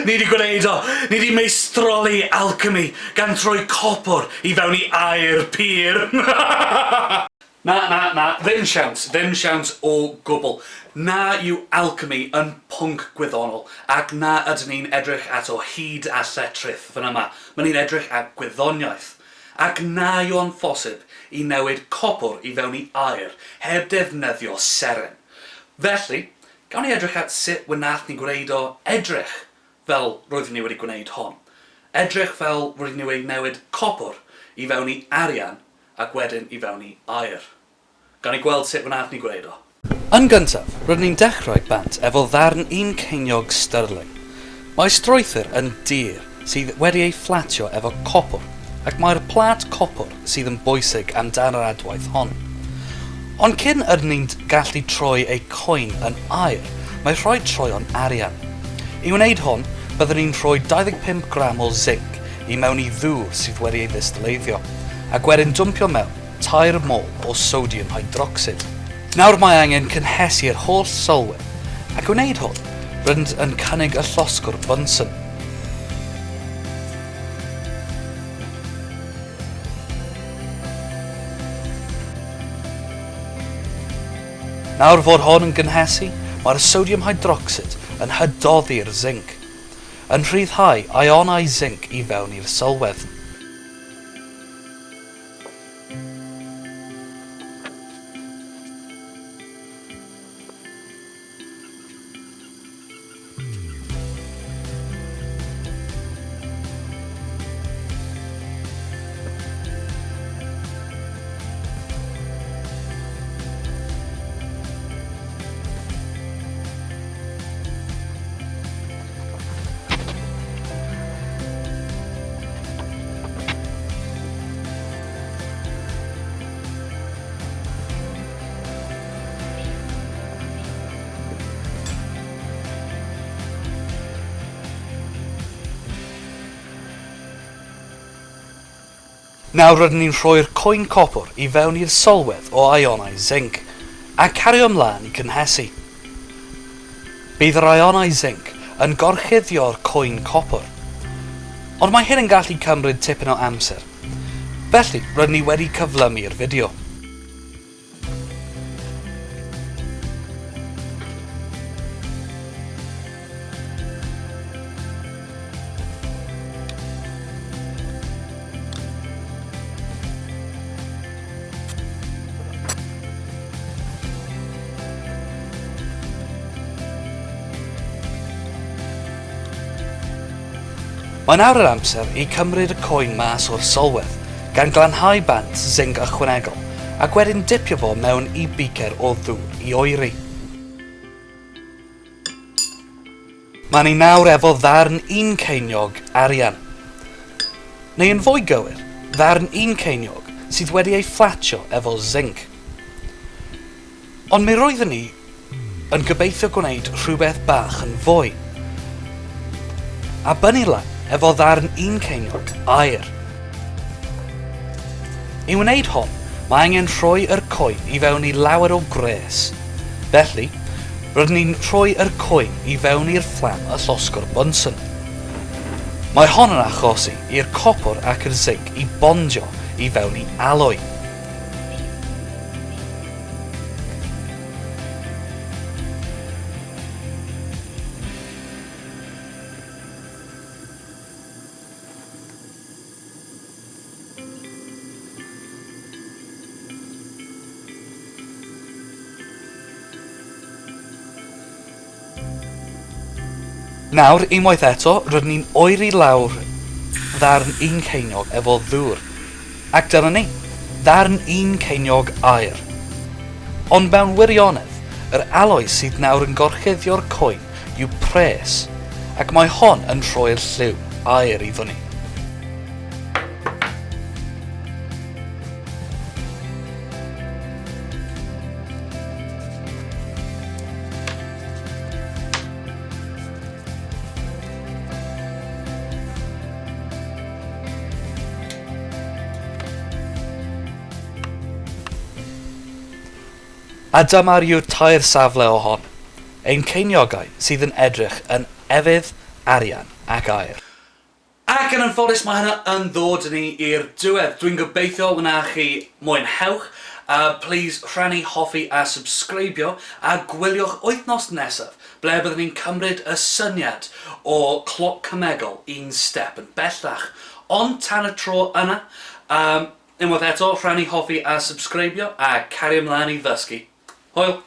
Ni 'di gwneud o! Ni 'di meistroli alchemy gan troi copr i fewn i aur pur! Na, na, na, ddim siawns, ddim siawns o gwbl. Na yw alchemy yn pwnc gwyddonol, ac na ydyn ni'n edrych at o hud a lletrith fan yma. Mae ni'n edrych at gwyddoniaeth. Ac na yw o'n phosib i newid copr i fewn i aur heb defnyddio seren. Felly, gawn ni edrych at sut wnaeth ni gwneud o edrych fel roeddwn ni wedi gwneud hon. Edrych fel roeddwn ni wedi newid copr i fewn i arian ac wedyn i fewn i aur. Gawn ni gweld sut wnaeth ni gwneud o. Yn gyntaf, rydyn ni'n dechrau bant efo ddarn un ceiniog sterling. Mae strwythur yn dir sydd wedi ei fflatio efo copr, ac mae'r plât copr sydd yn bwysig amdan yr adwaith hon. Ond cyn ydyn ni'n gallu troi ei coin yn aur, mae rhaid troi o'n arian. I wneud hwn, byddwn ni'n rhoi 25 gram o zinc i mewn i ddŵr sydd wedi ei ddistyleiddio, ac wedyn dwmpio mewn tair mol o sodium hydrocsid. Nawr mae angen cynhesu'r holl sylwedd, ac i wneud hwn, rydyn yn cynnig y llosgwr Bunsen. Nawr fod hon yn gynhesu, mae'r sodium hydrocsid yn hydoddi'r zinc, yn rhyddhau ionau zinc i fewn i'r sylwedd. Nawr rydyn ni'n rhoi'r coen copr i fewn i'r sylwedd o ionau zinc, a cario ymlaen i cynhesu. Bydd yr ionau zinc yn gorchuddio'r coen copr. Ond mae hyn yn gallu cymryd tipyn o amser. Felly, rydyn ni wedi cyflymu'r fideo. Mae nawr yr amser i cymryd y coen mas o'r sylwedd, gan glanhau bant zinc ychwanegol, ac wedyn dipio fo mewn i beaker o ddŵr i oeri. Mae ni nawr efo ddarn un ceiniog arian. Neu yn fwy gywir, ddarn un ceiniog sydd wedi ei fflatio efo zinc. Ond mi roeddwn i yn gobeithio gwneud rhywbeth bach yn fwy. A bynnu lan efo ddarn un ceiniog aur. I wneud hon, mae angen rhoi yr coen i fewn i lawer o gwres. Felly, rydyn ni'n rhoi yr coen i fewn i'r fflam y llosgwr Bunsen. Mae hon yn achosi i'r copr ac yr zinc i bondio i fewn i aloi. Nawr, unwaith eto, rydyn ni'n oeri lawr ddarn un ceiniog efo ddŵr. Ac dyna ni, ddarn un ceiniog aur. Ond mewn wirionedd, yr aloi sydd nawr yn gorchuddio'r coen yw pres, ac mae hon yn rhoi'r lliw aur iddo ni. A dyma'r yw'r tair safle o hon, ein ceiniogau sydd yn edrych yn efydd, arian ac aur. Ac yn anffodus mae hynna yn ddod â ni i'r diwedd. Dwi'n gobeithio wna chi mwynhewch. Plîs rhannu, hoffi a subscribio a gwyliwch wythnos nesaf ble byddwn ni'n cymryd y syniad o cloc cemegol un step yn bellach. Ond tan y tro yna, um, unwaith eto, rhannu, hoffi a subscribio a cario mlaen i ddysgu. Hwyl!